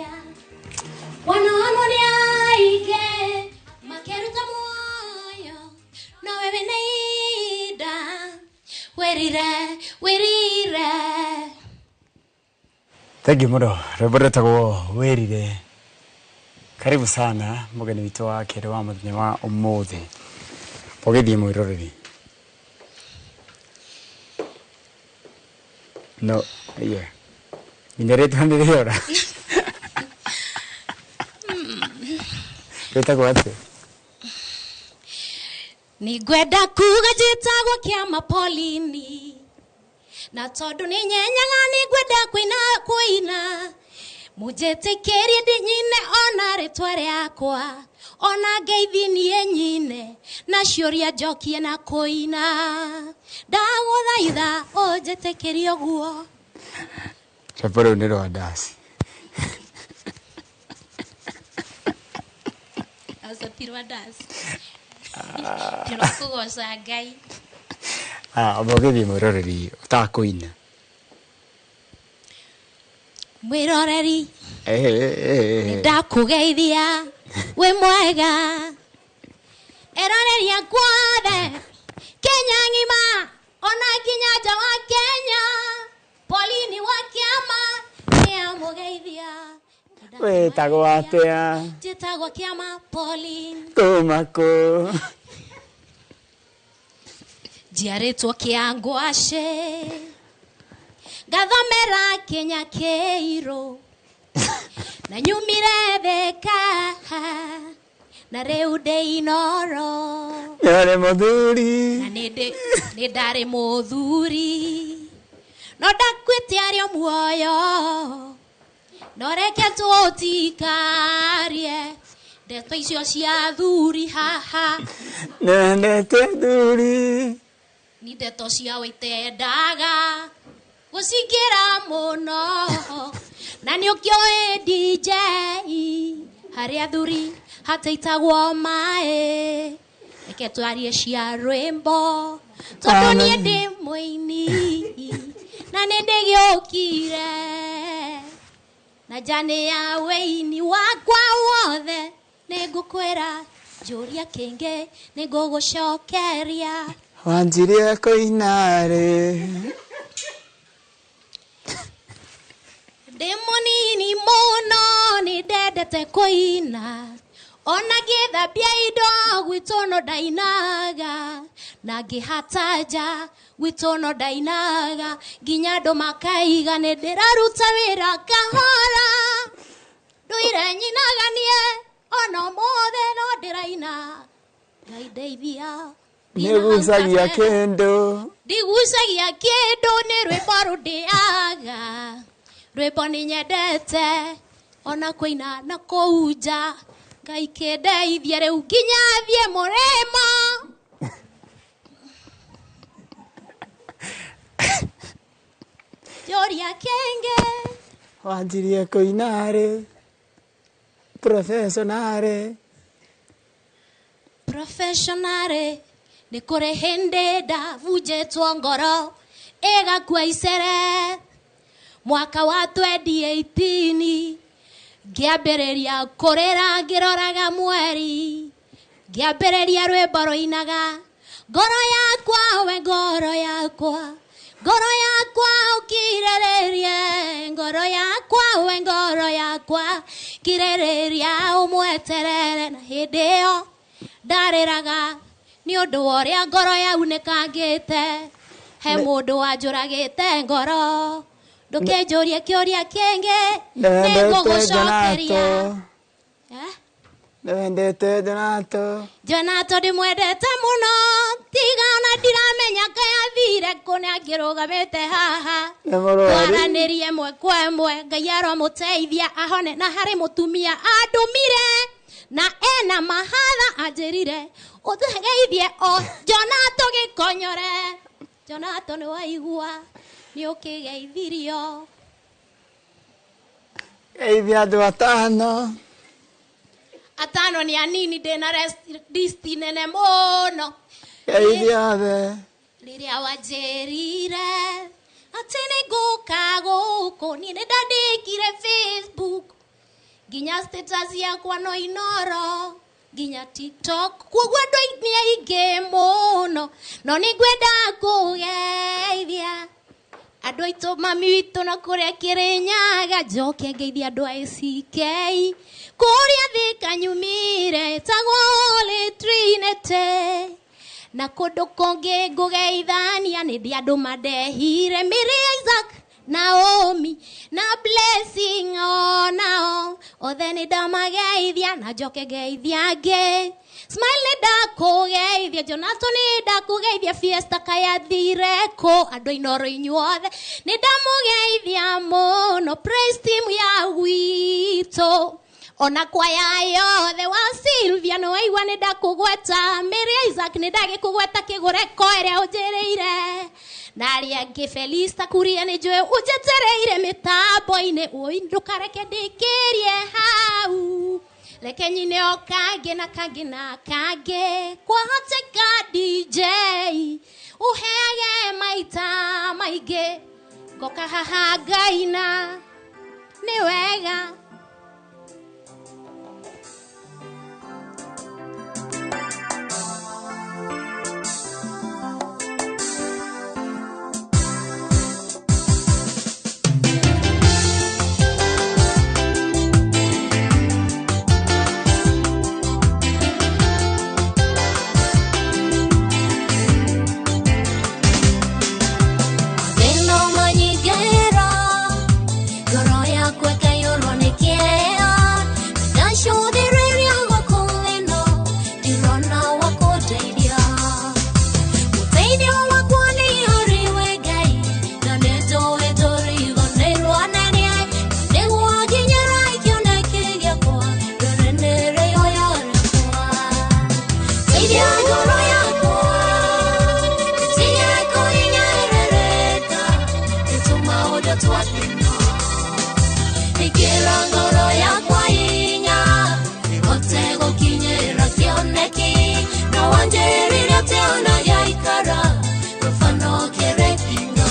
Ndamũgeithia wanoanwo nĩ aingĩ makeruta muoyo nowe wĩna inda wĩrire wĩrire. Thank you muno. Rwĩmbo rwĩtagwo Wĩrire. Karibu sana mũgeni witũ wa kerĩ wa mũthenya wa ũmũthĩ. Ũgĩthiĩ mwĩroreri. No, yeah. Nginya rĩtwa nĩ rĩora. Wĩtagwo atĩa? Nĩngwenda kuga njĩtagwo Kĩama Pauline, na tondũ nĩ nyenyaga nĩngwenda kũina kũina, mũnjĩtĩkĩrie ndĩnyine ona rĩtwa rĩakwa, ona ngeithi niĩ nyine, na ciũria njokie na kũina, ndagũthaitha ũnjĩtĩkĩrie ũguo. Rwĩmbo rũu nĩ rwa ndaci. Aca ti rwa ndaci. Nĩ rwa kũgoca Ngai. Amba ũgĩthiĩ mwĩroreri ũtakũina. Mwĩroreri nĩndakũgeithia wĩ mwega, eroreri akwa othe Kenya ng'ima ona nginya nja wa Kenya, Pauline wa Kĩama nĩamũgeithia. Wĩtagwo atĩa? Njĩtagwo Kĩama Pauline. Kuma kũ? Njiarĩtwo Kĩangwacĩ, ngathomera Kenya Kĩirũ, na nyumire Thĩka, na rĩu ndĩ Inoro. Nĩ mũthuri. Na nĩ ndarĩ mũthuri, no ndakuĩte arĩ o muoyo, no reke tũtikarie ndeto icio cia thuri haha. Nendete thuri. Ni ndeto cia wĩtendaga gũcingĩra mũno, na nĩ ũkĩũĩ DJ harĩa athuri hateitagwo maĩ. Reke twarie cia rwĩmbo tondũ niĩ ndĩ mũini na nĩ ndĩgĩũkire na njane ya wĩini wakwa wothe, nĩngũkwĩra njũria kĩngĩ nĩngũgũcokeria. Wanjirie kũina rĩ? Ndĩ mũnini mũno nĩ ndendete kũina, ona ngĩthambia indo gwitũ no ndainaga, na ngĩhata nja gwitũ no ndainaga, nginya andũ makaiga nĩ ndĩraruta wĩra kahora. Ndũire nyinaga niĩ ona ũmũthĩ no ndĩraina, Ngai ndeithia. Nĩgucagia kĩndũ. Ndigucagia kĩndũ, nĩ rwĩmbo rũndĩaga, rwĩmbo nĩ nyendete ona kũina na kũu nja, Ngai kĩndeithie rĩu nginya thiĩ mũrĩmo. Njũria kĩngĩ. Wanjirie kũina rĩ? Professional. Professional nĩ kũrĩ hĩndĩ ndabunjĩtwo ngoro ĩgakua icere, mwaka wa 2018 ngĩambĩrĩria kũrĩra ngĩroraga mweri, ngĩambĩrĩria rwĩmbo rũinaga ngoro yakwa we ngoro yakwa, ngoro yakwa ũkirĩrĩrie, ngoro yakwa we ngoro yakwa kirĩrĩria ũmweterere. Na hĩndĩ ĩyo ndarĩraga nĩ ũndũ wa ũrĩa ngoro yaunĩkangĩte, he mũndũ wanjũragĩte ngoro, ndũkĩnjũrie kĩũria kĩngĩ nĩngũgũcokeria. Nĩwendete Donato. Donato ndĩmwendete mũno, tiga ona ndiramenya kaĩ athire kũ, nĩ angĩrũgamĩte haha twaranĩrie ĩmwe kwa ĩmwe, Ngai aromũteithia ahone. Na harĩ mũtumia andũmire na ena mahatha anjĩrire ũgeithie o Donato gĩkonyore. Donato nĩ waigua nĩ ũkĩgeithirio. Geithia andũ atano. Atano nĩ anini, ndĩna list nene mũno. Geithia othe. Rĩrĩa wanjĩrire atĩ nĩngũka gũkũ, niĩ nĩ ndandĩkire Facebook Nginya status yakwa no Inoro, nginya TikTok. Koguo andũ nĩ aingĩ mũno, no nĩ ngwenda kũgeithia andũ aitũ, mami witũ na kũrĩa Kĩrĩnyaga, njoke ngeithia andũ a ACK kũrĩa Thika nyumire, ĩtagwo Holy Trinity, na kũndũ kũngĩ ngũgeithania nĩ ndĩ andũ mandehire, Mary Isaac, Naomi na Blessing, onao othe nĩ ndamageithia, na njoke ngeithia angĩ. Smile, nĩ ndakũgeithia. Jonato, nĩ ndakũgeithia. Fiesta kayathire kũ? Andũ Inoro inyuothe nĩ ndamũgeithia mũno. Praise team ya gwitũ, ona kwaya yothe wa Sylvia, nĩ waigua nĩ ndakũgweta. Mary Isaac, nĩ ndagĩkũgweta kĩgũreko ĩrĩa ũnjĩrĩire, na arĩa angĩ, Felista Kuria, nĩ njũĩ ũnjetereire mĩtambo-inĩ. Ũi, ndũkareke ndĩkĩrie hau, reke nyine o kangĩ na kangĩ na kangĩ. Kwahoteka DJ ũheage maita maingĩ, ngoka haha ngaina nĩ wega. Thĩna ũmanyingĩra, ngoro yakwa ĩkaiyũrwo nĩ kĩeha, ndacũthĩrĩria gũkũ ĩno, ndirona wa kũndeithia. Ũteithio wakwa nĩ harĩ we Ngai, na nĩnjũĩ ndũriganĩirwo nĩ niĩ. Nĩguo nginyĩra kĩoneki gĩakwa, rĩrĩ nĩrĩo rĩakwa. Teithia ngoro yakwa ĩtige kũhinyĩrĩrĩka nĩ tũmaũndũ twa thĩna. Ĩkĩra ngoro yakwa hinya ĩhote gũkinyĩra kĩoneki, na wanjĩrire atĩ ona gĩaikara rũbano kĩrĩkinga.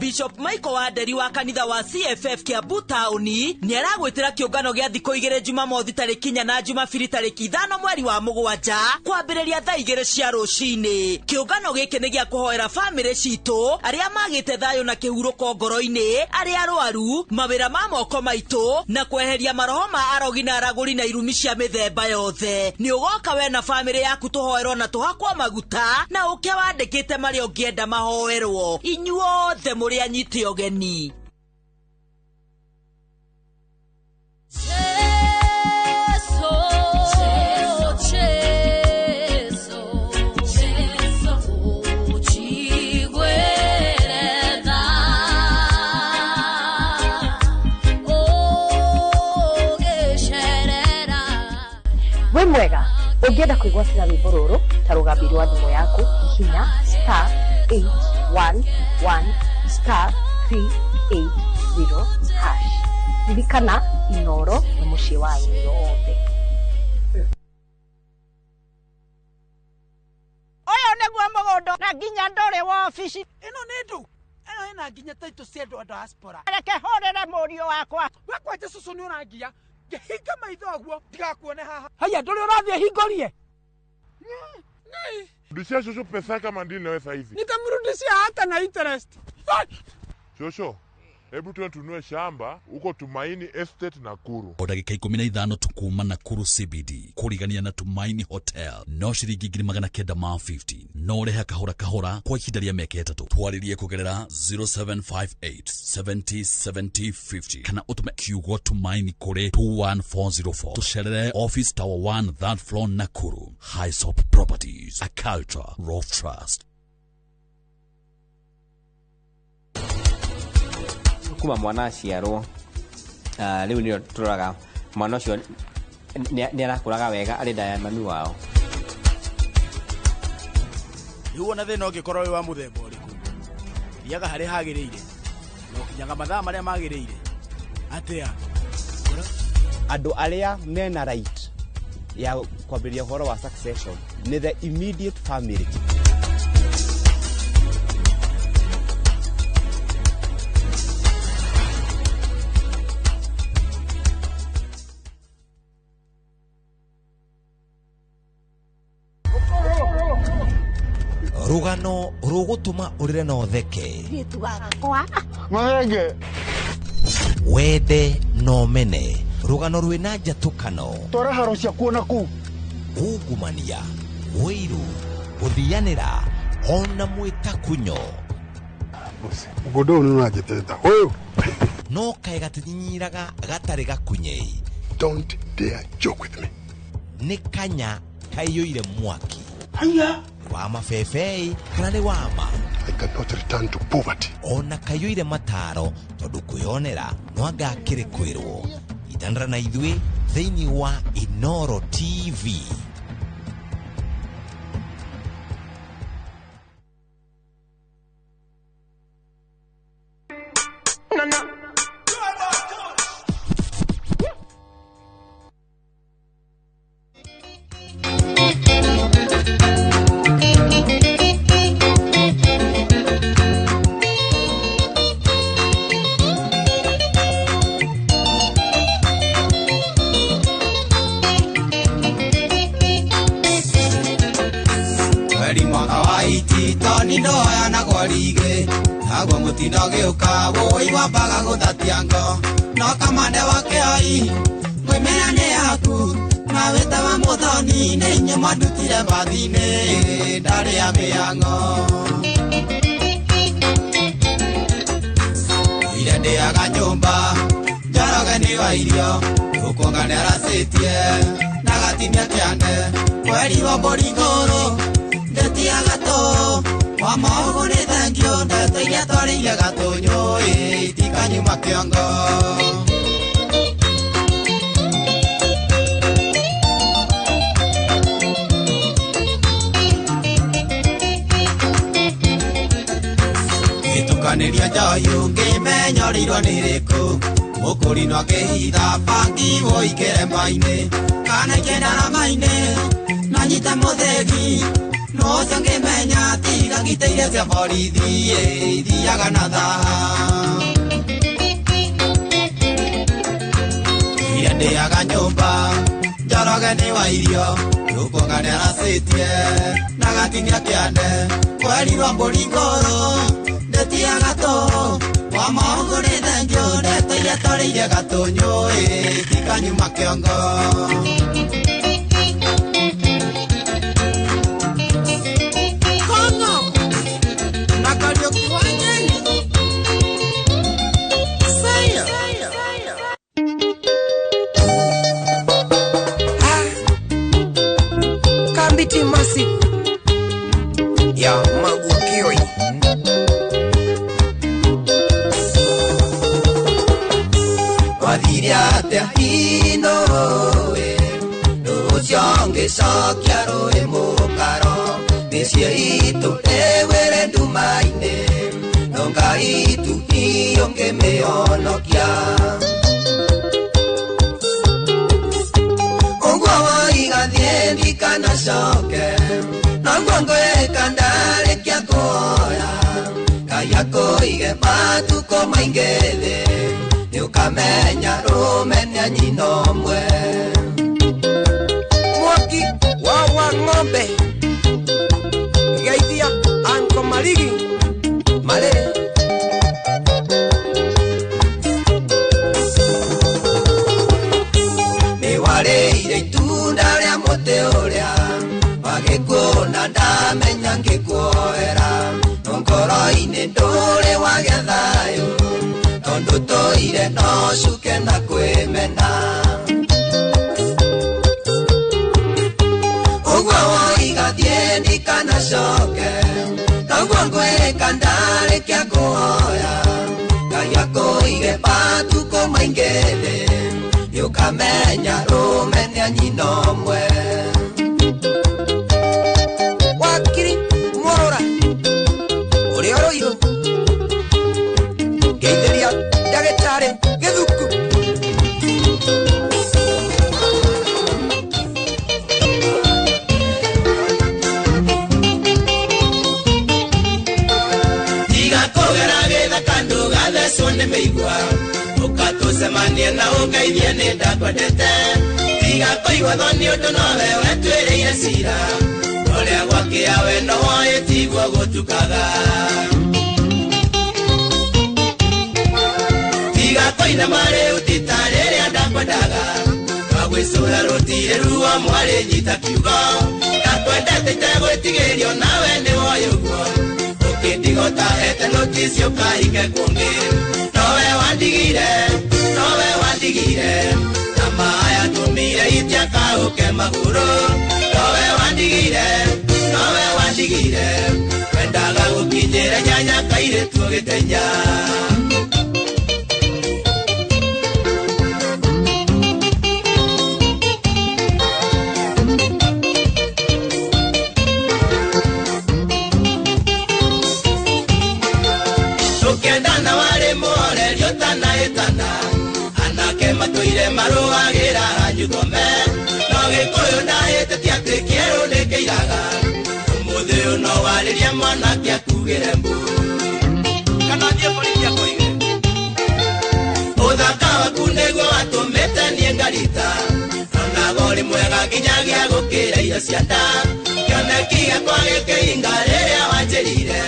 Bishop Michael Wanderi wa kanitha wa CFF Kiambu taũni nĩ aragwĩtĩra kĩũngano gĩa thikũ 2, Jumamothi tarĩki 4 na Jumabiri tarĩki 5 mweri wa 7, kwambĩrĩria thaa 2 cia rũcinĩ. Kĩũngano gĩkĩ nĩ gĩa kũhoera bamĩrĩ citũ, arĩa magĩte thayũ na kĩhurũko ngoro-inĩ, arĩa arwaru, mawĩra ma moko maitũ, na kweheria maroho ma arogi na aragũri na irumi cia mĩthemba yothe. Nĩ ũgoka we na bamĩrĩ yaku tũhoerwo na tũhakwo maguta, na ũke wandĩkĩte marĩa ũngĩenda mahoerwo. Inyuothe mũrĩ anyite ũgeni. Jesu, Jesu, uchigwere tha, ũgĩcerera. Wĩ mwega, ũngĩenda kwĩgwatĩra rwĩmbo rũrũ ta rũgambi rwa thimũ yaku, hihinya *811*380#. Ririkana, Inoro nĩ mũciĩ wa aini othe. Ũyũ nĩguo mũgũnda na nginya ndũrĩ wa obici. Ĩno nĩ ndũ ĩno ĩna nginya taitũ cia andũ a diaspora. Reke hũrĩre mũriũ wakwa. We kwanja cũcũ nĩ ũrangia ngĩhinga maitho ũguo ndigakuone haha. Haya, ndũrĩ ũrathiĩ hingũrie. Rudishia shosho pesa kama ndini nawe saizi. Nitamrudishia hata na interest. Shosho, hebu tuende tununue shamba huko Tumaini Estate Nakuru. O ndagĩka 15 tukuma Nakuru CBD kũrigania na Tumaini Hotel, no ciringi 950,000, no ũrĩhe kahora kahora kwa ihinda rĩa mĩaka 3. Twarĩrie kũgerera 0758 70 70 50 kana ũtũme kiugo Tumaini kũrĩ 21404. Tũcerere office tower 1, third floor, Nakuru. Hisop Properties, a culture of trust. Kuma mwana aciarwo, rĩu nĩyo tũroraga mwana ũcio nĩ arakũraga wega arĩ nda ya mami wao. Rĩu ona thĩna ũngĩkorwo wĩ wa mũthemba ũrĩkũ, thiaga harĩa hagĩrĩire na ũkinyaga mathaa marĩa magĩrĩire. Atĩa? Andũ arĩa mena right ya kwambĩrĩria ũhoro wa succession nĩ the immediate family. Rugano rũgũtũma ũrĩre na ũtheke. Mahenge. Wende na ũmene. Rugano rwĩna njatũkano. Twara haro ciakuo na kũu. Ungumania, ũiru, gũthianĩra ona mwĩtakunyo. Mũgũnda ũyũ nĩ ũranjĩtĩte. Ũyũ. No kaĩ gatinyinyiraga gatarĩ gakunyei. Don't dare joke with me. Nĩ kanya kaiyũire mwaki. Haya. Wa mabebei kana nĩ wama. I cannot return to poverty. Ona kaiyũire mataro tondũ kwĩyonera no anga akĩrĩ kwĩrwo. Itanĩra na ithuĩ thĩinĩ wa Inoro TV. nĩ mĩigua ũkatũcemanie na ũngeithie nĩ ndakwendete tiga kũigua thoni ũndũ nowe wetwĩrĩire cira ũrĩa gwakĩa we no woĩ tiguo gũtukaga tiga kũinama rĩu ti ta rĩrĩa ndakwendaga twagwĩcũra rũtirĩ ruo mwarĩ nyita kiugo ndakwendete itegwĩtigĩrio nawe nĩ woĩ ũguo ũkĩndiga ũtahete notici ũkahike kũngĩ nowe wandigire na maya tũmire itiakaũke magũrũ nowe wandigire wendaga gũkinyĩra nyanya kairĩtu ũgĩtenya. Tũkĩendana warĩ mũhoreria ũtanahĩtana anake matũire marũagĩra hanyuthome no gĩkũyũ ndahĩtĩtie atĩ kĩerũ nĩkĩiraga ũmũthĩ ũyũ no warĩrie mwanake akugĩre mbu kana thiĩ borithi akũige ũthaka waku nĩguo watũmĩte niĩ ngarita onago ũrĩ mwega nginyagia gũkĩra irio cia nda kĩoneki gĩakwa gĩkĩhinga rĩrĩa wanjĩrire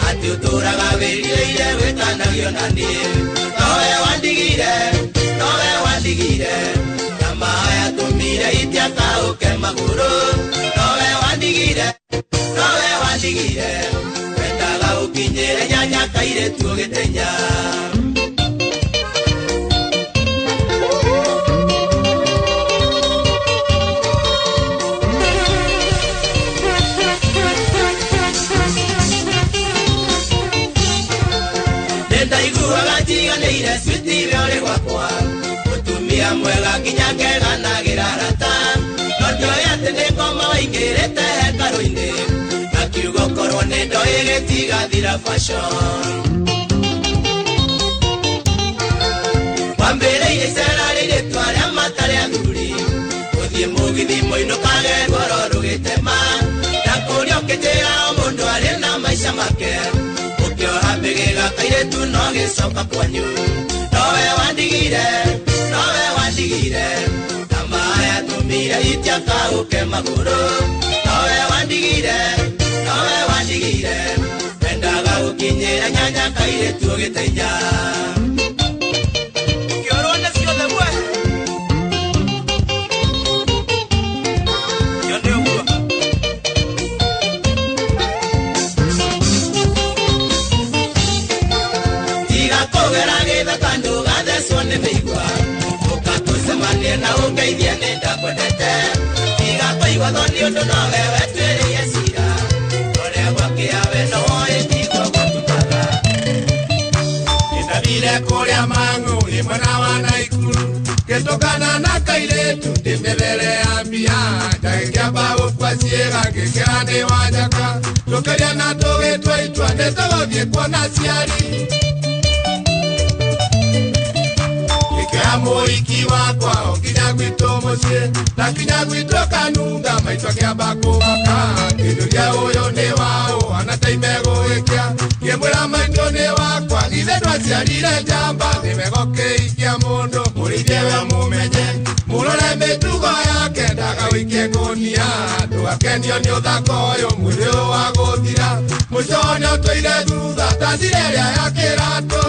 atĩ ũtũraga wĩrirĩire wĩtanagio na niĩ nowe wandigire na maya tũmire itiakaũke magũrũ nowe wandigire wendaga ũkinyĩre nyanya kairĩtu ũgĩtenya. Ndaiguaga njiganĩire switi we ũrĩ gwakwa mũtumia mwega nginya ngeganagĩra arata no ndioĩ atĩ nĩ ngoma waingĩrĩte hekarũ-inĩ na kiugo korwo nĩ ndoĩ gĩtigathira fashion wambĩrĩirie icera rĩirĩtu arĩa matarĩ athuri gũthiĩ mũgithi mũinũkage ruoro rũgĩtema na kũrĩa ũkĩnjĩra o mũndũ arĩ na maica make ũkĩoha mbĩgĩga kairĩtu no gĩcoka kwanyu nowe wandigire na maya tũmire itiakaũke magũrũ nowe wandigire wendaga gũkinyĩra nyanya kairĩtu ũgĩtenya. Ũkĩorwo nĩ ciothe mwe yonde ũguo tiga kũgera gĩthaka ndũgathecwo nĩ mĩigua ũkatũcemanie na ũngeithie nĩ ndakwendete tiga kũigua thoni ũndũ nowe wetwĩrĩire cira ũrĩa gwakĩa we no woĩ tiguo gũtukaga. Nĩndathire kũrĩa Mang'u ĩ mwena wa Naikuru ngĩtũkana na kairĩtu ndĩ mĩthere ya mbia ndagĩkĩamba gũkua ciĩga ngĩkĩra nĩ wa njaka tũkĩria na tũgĩtua itua nĩ tũgũthiĩ kuona aciari ngĩkĩra mũhiki wakwa o nginya gwitũ mũciĩ na nginya gwitũ kanunga maitũ akĩamba kũmaka kĩnjũria ũyũ nĩ waũ ana taime gũgĩkĩa ngĩmwĩra maitũ nĩ wakwa githĩ ndwaciarire njamba nĩ wega ũkĩhikia mũndũ mũrĩithie we mũmenye mũrore mĩtugo yake ndagawĩikie ngũnia ndũgakenio nĩ ũthaka ũyũ mwĩrĩ ũyũ wa gũthira mũico nĩ ũtũire thutha ta njĩra ĩrĩa ya kĩratũ.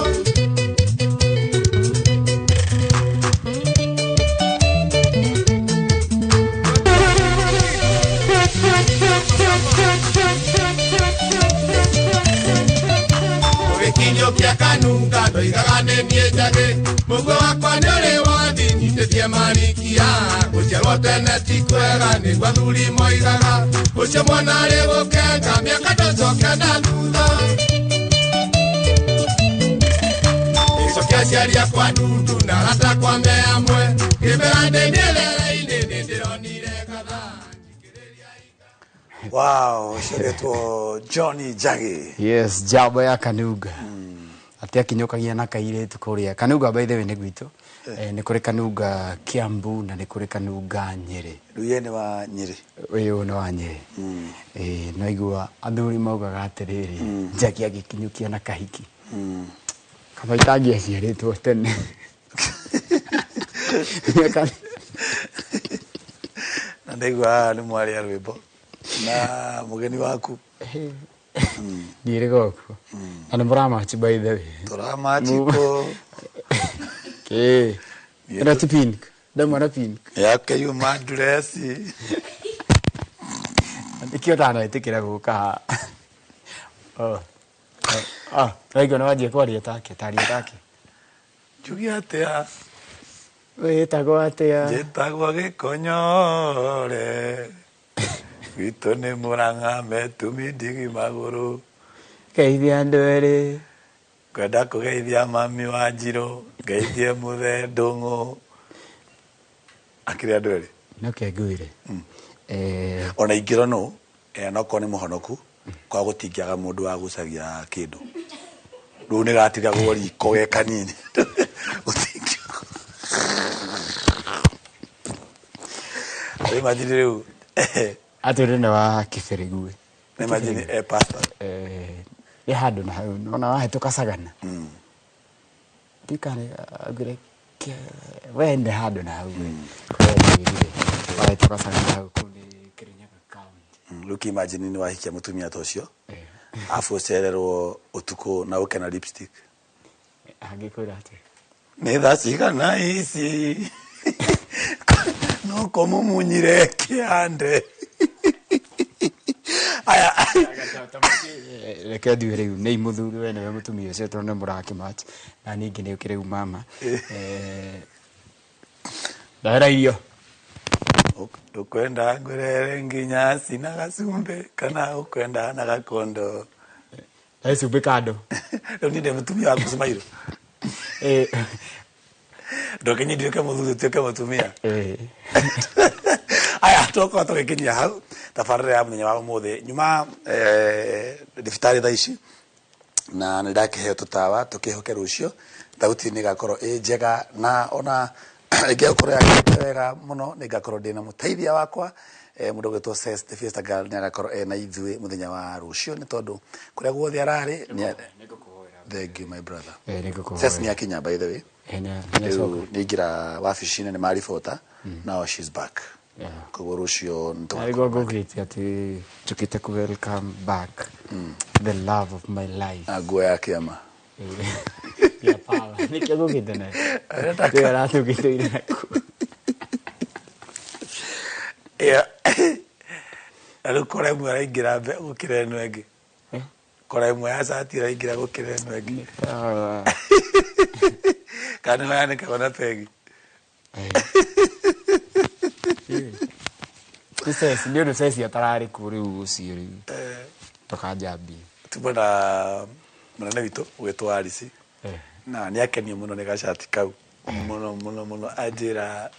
Gĩkinyũkia kanunga ndoigaga nĩ niĩ njagĩ mũguo wakwa nĩ ũrĩ wathi nyitĩtie marikia gũciarwo tene ti kwega nĩguo athuri moigaga ũcio mwana arĩ gũkenga mĩaka ndũcoke na thutha gĩcokia aciari akwa ndundu na arata akwa me amwe ngĩmera ndĩ mĩethere-inĩ nĩ ndĩronire gathaa. Wow, ũcio Johnny Njagi. Yes, njamba ya Kanunga. Atĩ akinyũkagia na kairĩtu kũrĩa Kanunga by the way nĩ gwitũ. Nĩ kũrĩ Kanunga Kiambu na nĩ kũrĩ Kanunga Nyĩrĩ. Rĩu ye nĩ wa Nyĩrĩ. Ũyũ nĩ wa Nyĩrĩ. Naigua athuri maugaga atĩrĩrĩ, Njagi agĩkinyũkia na kahiki. Kaba itangĩaciarĩtwo tene. Na ndaigua haha nĩ mwarĩa rwĩmbo na mũgeni waku. Ndiĩrĩga ũguo. Na nĩ mũramachi by the way. Tũramachi kũ? Ĩĩ. Ĩno ti pink. Ndauma na pink. Yake yuma ndureci. Nĩkĩo ũtanetĩkĩra gũka haha. Oh. Ah, raigua nĩ wanjia kwaria take, taria take. Njuge atĩa? Wĩtagwo atĩa? Njĩtagwo Gĩkonyore. Gwitũ nĩ Mũrang'a metumi ndigi magũrũ. Geithia andũ erĩ. Ngwenda kũgeithia mami wa Njirũ, ngeithie mũthee Ndũng'ũ. Akĩrĩ andũ erĩ. No ke ngwĩre. Ona ingĩrwo nũ, nokorwo nĩ mũhonoku, kwa gũtingĩaga mũndũ wa gucagia kĩndũ. Rĩu nĩ gatigagwo riko ge kanini. Rĩu imagine rĩu. Atwĩre nĩ wa Kĩbĩrĩguĩ. Imagine pastor. Nĩ handũ na hau, nĩwona wahĩtũka Sagana. Ndikane augire we nĩ handũ na hau. Wahĩtũka Sagana hau kũu nĩ Kirinyaga County. Rĩu kĩ imagine nĩ wahikia mũtumia ta ũcio, afu ũcererwo ũtukũ na ũke na lipstick. Angĩkwĩra atĩa? Nĩ thaa cigana ici? No kũmumunyire kĩande. Aya. Reke nduĩ rĩu nĩ mũthuri we nĩwe mũtumia ũcio tondũ nĩ mũrakĩmatch na ningĩ nĩ ũkĩrĩ rĩu mama. Ndahera irio. Ũkwenda ngũrere nginya cina gacumbĩ kana ũkwenda na gakondo? Ndahe cumbĩ kando. Rĩu niĩ ndĩ mũtumia waku Smailo. Ndũkinyi nduĩke mũthuri ũtuĩke mũtumia. Aya, tũkorwo tũgĩkinyia hau tabarĩra ya mũthenya wa ũmũthĩ. Nyuma thibitarĩ thaa ici na nĩ ndakĩheo tũtawa tũkĩhoke rũciũ thauti nĩ ĩgakorwo ĩ njega na ona ĩngĩgakorwo yakĩte wega mũno nĩ ngakorwo ndĩna mũteithia wakwa mũndũ ũgwĩtwo Ses the Fiesta Girl nĩ agakorwo ena ithuĩ mũthenya wa rũciũ nĩ tondũ kũrĩa guothe ararĩ. Thank you my brother. Ses nĩ akinya by the way. Rĩu nĩ aingĩra wabici-inĩ nĩ maribota now she's back. Koguo rũciũ nĩ tũgakorwo. Ngũgĩte atĩ njũkĩte ku welcome back the love of my life. Na nguo ya kĩama. Ya power. Nĩkĩo ngũkĩte nayo. Nĩwe aratũkĩte nakuo. Rĩu kora ĩmwe araingĩra gũkĩra ĩno ĩngĩ. Kora ĩmwe ya cati ĩraingĩra gũkĩra ĩno ĩngĩ. Kana nĩho yanĩkagwo na pegi. Nĩ Ceci, nĩ ũndũ Ceci atararĩ kuo rĩu ũcio rĩu. Tũkanjambie. Tuma na mũnene witũ ũgwĩtwo Alice. Na nĩ akenio mũno nĩ gacati kau. Mũno mũno mũno anjĩra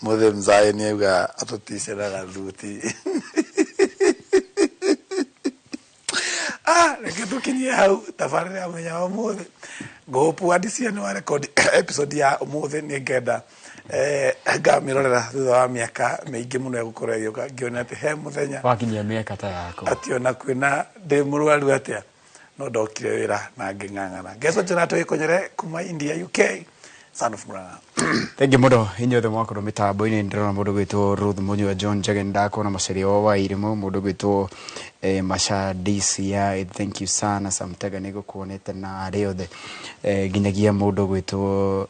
mũthĩ mzae nĩ auga atũtice na gathuti. Reke tũkinyie hau tabarĩra ya mũthenya wa ũmũthĩ. Ngũhũpu Adisia nĩ wa record episode ya ũmũthĩ nĩ ngenda ngamĩrorera thutha wa mĩaka mĩingĩ mũno ĩgũkorwo ĩgĩũka ngĩona atĩ he mũthenya wakinyia mĩaka ta yakwa atĩ ona kwĩna ndĩ mũrwaru atĩa no ndokire wĩra na ngĩng'ang'ana. Ngeco njĩra tũgĩkonyere kuma India UK son of Murang'a. Thengi mũno inyuothe mwakorwo mĩtambo-inĩ ndĩrona mũndũ gwĩtwo Ruth Mũnyua John Njage ndakona Macharia wa Wairimu mũndũ gwĩtwo Masha DCI thank you sana Samtega nĩ gũkuonete na arĩa othe nginyagia mũndũ gwĩtwo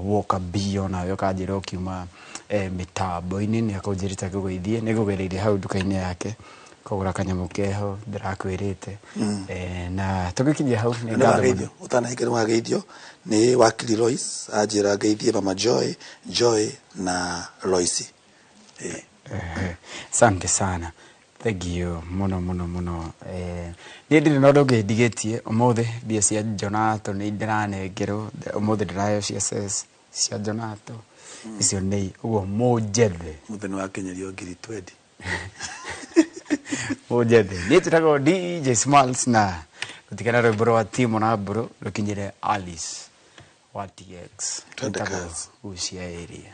Walker B onawe ũkanjĩra ũkiuma mĩtambo-inĩ nĩ akũnjĩrĩte ngũgeithie nĩ ngũgereire hau nduka-inĩ yake kũgũra kanyamũ keho ndĩrakwĩrĩte na tũgĩkinyia hau nĩ ngatho mũno. Ũtanahika nĩ wageithio nĩ wakili Lois anjĩra ngeithie mama Joy Joy na Lois. Asante sana. Thank you mũno mũno mũno. Niĩ ndirĩ na ũndũ ũngĩ ndigĩtie ũmũthĩ mbia cia Jonato nĩ ndĩranengerwo ũmũthĩ ndĩraheo cia Ses cia Jonato icio nĩ ũguo mũnjethe. Mũthĩ nĩ wakinyirio ngiri 20. Mũnjethe. Niĩ njĩtagwo DJ Smalls na gũtigana rwĩmbo rwa Timo na Mbũrũ rũkinyĩre Alice wa TX. Twende Rwĩtagwo kazi. Gucia Area.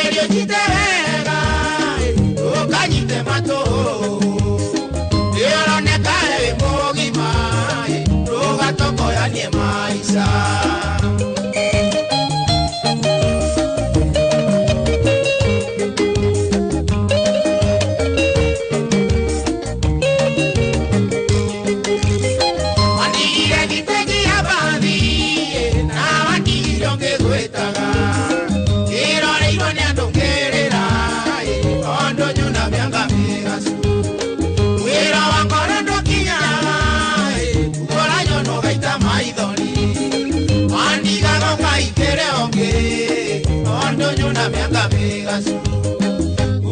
Uciaĩrio nyite wega, ũkanyite matũ. Nĩũroneka wĩ mũgima, ndũgatokoyanie maica. Wandigire gĩtĩ kĩa bathi, na wandigire ngĩgwĩtaga. Ngĩroreirwo nĩ andũ ngĩrĩra, tondũ nyona mĩanga mĩgacu. Wĩra wa ngoro ndũkinyaga, ũranyono ũgaita maithori. Wandigaga ũkaingĩre ũngĩ, tondũ nyona mĩanga mĩgacu.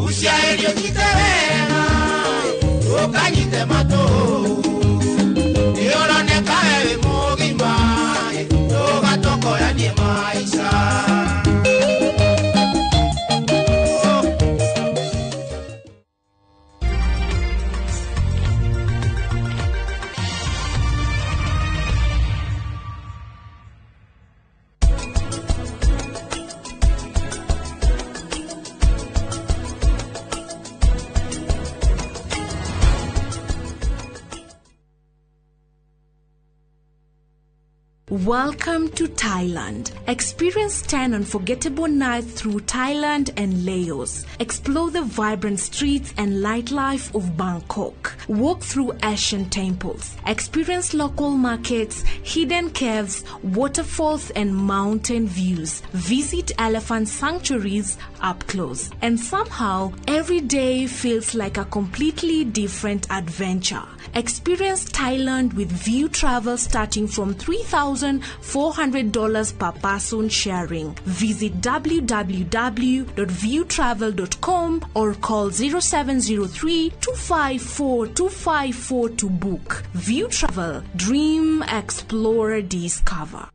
Uciaĩrio nyite wega, ũkanyite matũ. Nĩũroneka wĩ mũgima, ndũgatokoyanie maica. Welcome to Thailand. Experience 10 unforgettable nights through Thailand and Laos. Explore the vibrant streets and nightlife of Bangkok. Walk through ancient temples. Experience local markets, hidden caves, waterfalls, and mountain views. Visit elephant sanctuaries up close. And somehow, every day feels like a completely different adventure. Experience Thailand with View Travel starting from $3,400 per person sharing. Visit www.viewtravel.com or call 0703 254 254 to book. View Travel. Dream, explore, discover.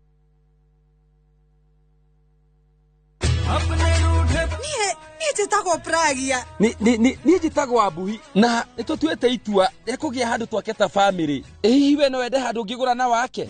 Niĩ njĩtagwo Pragia. Niĩ njĩtagwo Ambuhi na nĩ tũtuĩte itua rĩa kũgĩa handũ twake ta bamĩrĩ. Ĩ hihi we no wende handũ ũngĩgũra na wake?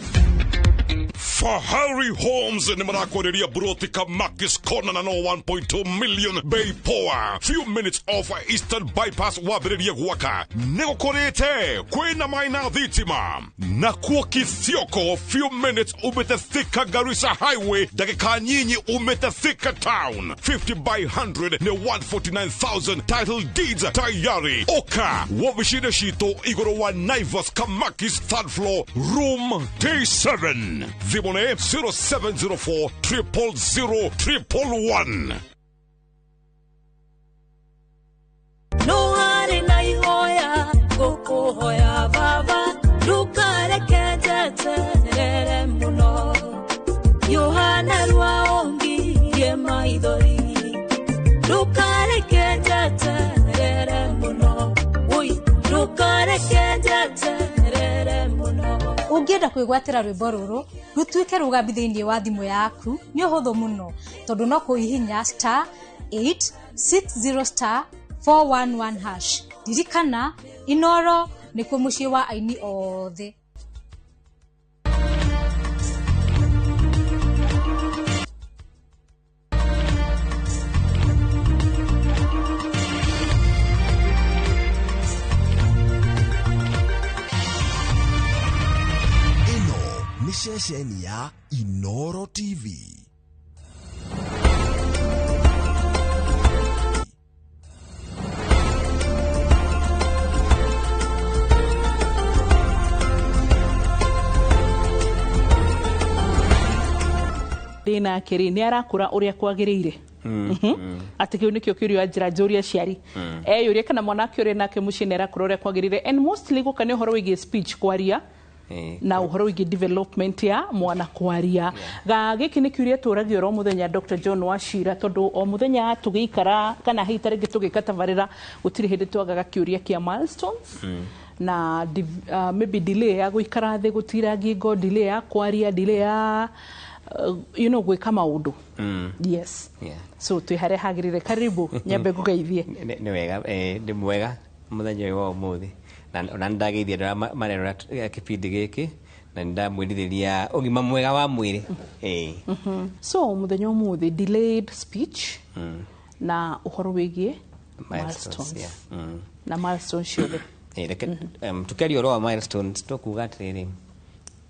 Fahari Homes nĩ marakwenderia buroti Kamakis Corner na no 1.2 million bei poa. Few minutes off Eastern Bypass wambĩrĩrie gwaka. Nĩ gũkũrĩte kwĩna maĩ na thitima. Na kuo Kithioko few minutes umĩte Thika Garissa Highway, ndagĩka nyinyi umĩte Thika Town. 50 by 100 nĩ 149,000 title deeds tayari. Oka wobici-inĩ citũ igũrũ wa Naivas Kamakis third floor room T7. Thimũ nĩ 0704 000 111. No harĩ na ihoya ngũkũhoya baba, ndũkareke njeterere mũno. Yohana rwaongirie maithori, ndũkareke njeterere mũno. Oi, ndũkareke njeterere mũno. Ũngĩenda kwĩgwatĩra rwĩmbo rũrũ rũtuĩke rũgambi thĩinĩ wa thimũ yaku nĩ ũhũthũ mũno tondũ no kũhihinya star 860 star 411 hash. Ririkana Inoro nĩkuo mũciĩ wa aini othe. Ĩno nĩ ceceni ya Inoro TV. Ndĩ nake rĩ nĩ arakũra ũrĩa kwagĩrĩire. Atĩ kĩu nĩkĩo kĩũria njĩra njũria aciari eyũrie kana mwanake ũrĩa nake mũciĩ nĩ arakũra ũrĩa kwagĩrĩire, and mostly gũka nĩ ũhoro wĩgiĩ speech, kwaria, na ũhoro wĩgiĩ development ya mwana kwaria. Ga gĩkĩ nĩ kĩũria tũragio oro mũthenya, Dr. John Wachira, tondũ o mũthenya tũgĩikara kana hihi ta rĩngĩ tũgĩka tabarĩra gũtirĩ hĩndĩ twagaga kĩũria kĩa milestones na maybe delay ya gũikara thĩ, gũtira ngingo, delay ya kwaria, delay ya gwĩka maũndũ. Yes. So twĩ harĩa hagĩrĩire. Karibu, nyambe ngũgeithie. Nĩ wega, ndĩ mwega mũthenya ũyũ wa ũmũthĩ, na ona nĩndageithia andũ arĩa marerora kĩbindi gĩkĩ na nĩndamwĩrirĩria ũgima mwega wa mwĩrĩ. So mũthenya ũmũthĩ, delayed speech Na ũhoro wĩgiĩ milestones. Yeah. Na milestones ciothe. Reke tukiaria ũhoro wa milestones, tũkuga atĩrĩrĩ,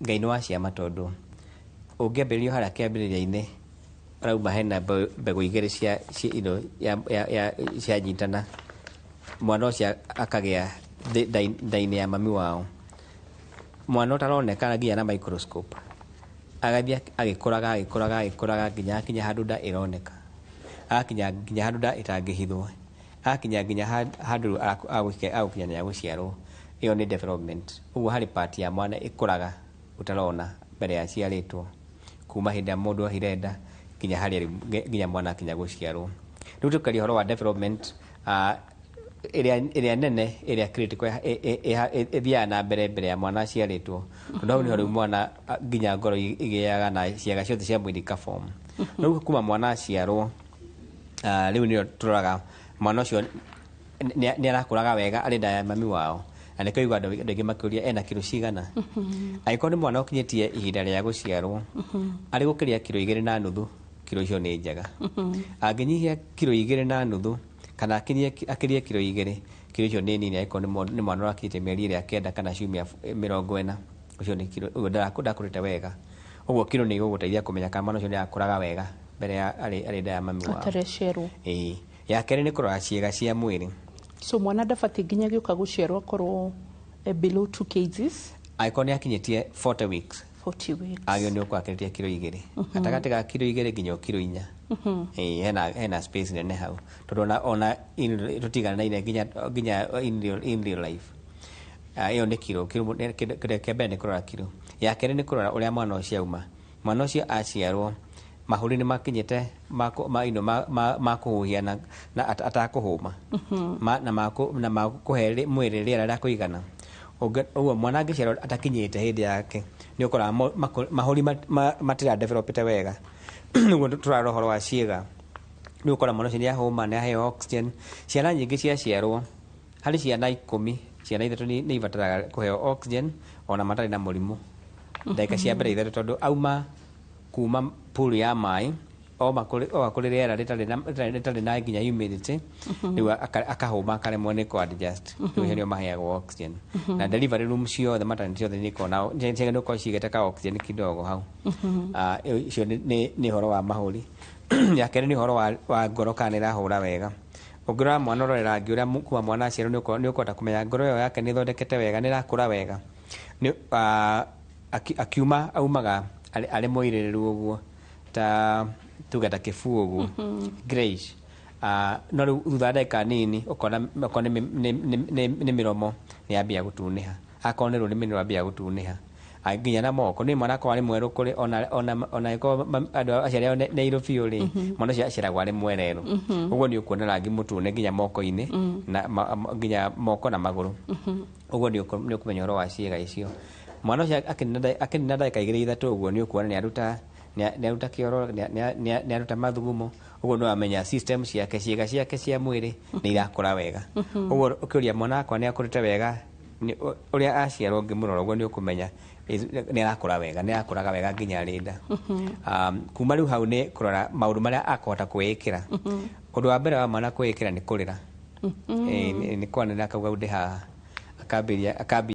Ngai nĩ wa ciama, tondũ ũngĩambĩrĩrio harĩa kĩambĩrĩria-inĩ ũrauma hena mbegũ igĩrĩ cia you ya cianyitana, mwana ũcio akagĩa nda-inĩ ya mami wao, mwana ũtaronekana nginya na microscope, agathiĩ agĩkũraga, agĩkũraga, agĩkũraga nginya akinya handũ nda ĩroneka, agakinya nginya handũ nda ĩtangĩhithwo, agakinya nginya handũ agũkinya nĩ agũciarwo. Ĩyo nĩ development. Ũguo harĩ part ya mwana ĩkũraga ũtarona mbere ya aciarĩtwo, kuma hĩndĩ ĩrĩa mũndũ ohire nda nginya harĩa rĩu nginya mwana akinya gũciarwo. Rĩu tũkaria ũhoro wa development ĩrĩa nene, ĩrĩa critical, ĩthiaga na mbere mbere ya mwana aciarĩtwo, tondũ hau nĩho rĩu mwana nginya ngoro ĩgĩaga na ciĩga ciothe cia mwĩrĩ ikaform. Rĩu kuma mwana aciarwo, rĩu nĩyo tũroraga mwana ũcio nĩ arakũraga wega arĩ nda ya mami wao, na nĩkĩo igua andũ aingĩ makĩũria ena kiro cigana. Angĩkorwo nĩ mwana ũkinyĩtie ihinda rĩa gũciarwo arĩ gũkĩria kiro 2.5, kiro icio nĩ njega. Angĩnyihia kiro 2.5 kana akĩrie kiro 2, kiro icio nĩ nini. Angĩkorwo nĩ mwana ũrakinyĩtie mĩeri ĩrĩa 9 kana ciumia 40, ũcio nĩ kiro ũguo ndakũrĩte wega. Ũguo kiro nĩ igũgũteithia kũmenya kana mwana ũcio nĩ arakũraga wega mbere ya arĩ nda ya mami wao. Atarĩ aciarwo. Ĩĩ. Ya kerĩ nĩ kũrora ciĩga cia mwĩrĩ. So mwana ndabatiĩ nginya gĩũka gũciarwo akorwo below 2 kgs? Angĩkorwo nĩ akinyĩtie 40 weeks. 40 weeks. Agĩrĩirwo nĩ gũkorwo akĩrĩtie kiro 2. Gatagatĩ ga kiro 2 nginya kiro 4. Ĩĩ, hena space nene hau, tondũ ona tũtigananaine nginya in real life. Ĩyo nĩ kiro. Kĩndũ kĩa mbere nĩ kũrora kiro. Ya kerĩ nĩ kũrora ũrĩa mwana ũcio auma. Mwana ũcio aciarwo, mahũri nĩ makinyĩte ma kũhuhia na atakũhũma, na makũhe mwĩrĩ rĩera rĩa kũigana. Ũguo mwana angĩciarwo atakinyĩte hĩndĩ yake, nĩ ũkoraga mahũri matira developete wega. Nĩguo tũrarora ũhoro wa ciĩga, nĩ ũkora mwana ũcio nĩ ahũma, nĩ aheo oxygen. Ciana nyingĩ ciaciarwo, harĩ ciana 10, ciana 3 nĩ ibataraga kũheo oxygen ona matarĩ na mũrimũ ndagĩka cia mbere 3, tondũ auma kuma pool ya maĩ oma kũrĩ rĩera rĩtarĩ na nginya humidity, rĩu akahũma, akaremwo nĩ kũ adjust. Rĩu acio nĩo maheagwo oxygen. Na delivery room ciothe, maternity ciothe nĩ ikoragwo na ciagĩrĩirwo gũkorwo cigĩte ka oxygen kidogo hau. Icio nĩ ũhoro wa mahũri. Ya kerĩ nĩ ũhoro wa ngoro, kana nĩ ĩrahũra wega. Ũngĩrora mwana, ũrore rangi ũrĩa kuma mwana aciarwo, nĩ ũkũhota kũmenya ngoro ĩyo yake nĩ ĩthondekete wega, nĩ ĩrakũra wega. Akiuma aumaga arĩ mũirĩrĩru ũguo, ta tuge ta kĩbuu ũguo, greyish. No rĩu thutha wa ndagĩka nini ũkona okorwo nĩ mĩromo nĩ yambia gũtunĩha, akorwo nĩ rũrĩmĩ nĩ rwambia gũtunĩha, nginya na moko. Nĩ mwana akorwo arĩ mwerũ kũrĩ ona angĩkorwo andũ aciari ao nĩ airũ biũ rĩ, mwana ũcio aciaragwo arĩ mwererũ. Ũguo nĩ ũkuona rangi mũtune nginya moko-inĩ, na nginya moko na magũrũ. Ũguo nĩ ũkũmenya ũhoro wa ciĩga icio. Mwana ũcio akĩnina ndagĩka 2 3 ũguo, nĩ ũkuona nĩ aruta kĩoro, nĩ aruta mathugumo. Ũguo nĩ wamenya system ciake, ciĩga ciake cia mwĩrĩ nĩ irakũra wega. Ũguo ũkĩũria mwana wakwa nĩ akũrĩte wega, ũrĩa aciarwo ũngĩmũrora ũguo, nĩ ũkũmenya nĩ arakũra wega, nĩ arakũraga wega nginya arĩ nda. Kuma rĩu hau nĩ kũrora maũndũ marĩa akũhota kwĩĩkĩra. Ũndũ wa mbere wa mwana kwĩĩkĩra nĩ kũrĩra. Nĩ kwanĩrĩra akauga ndĩ haha, akambĩria akambia.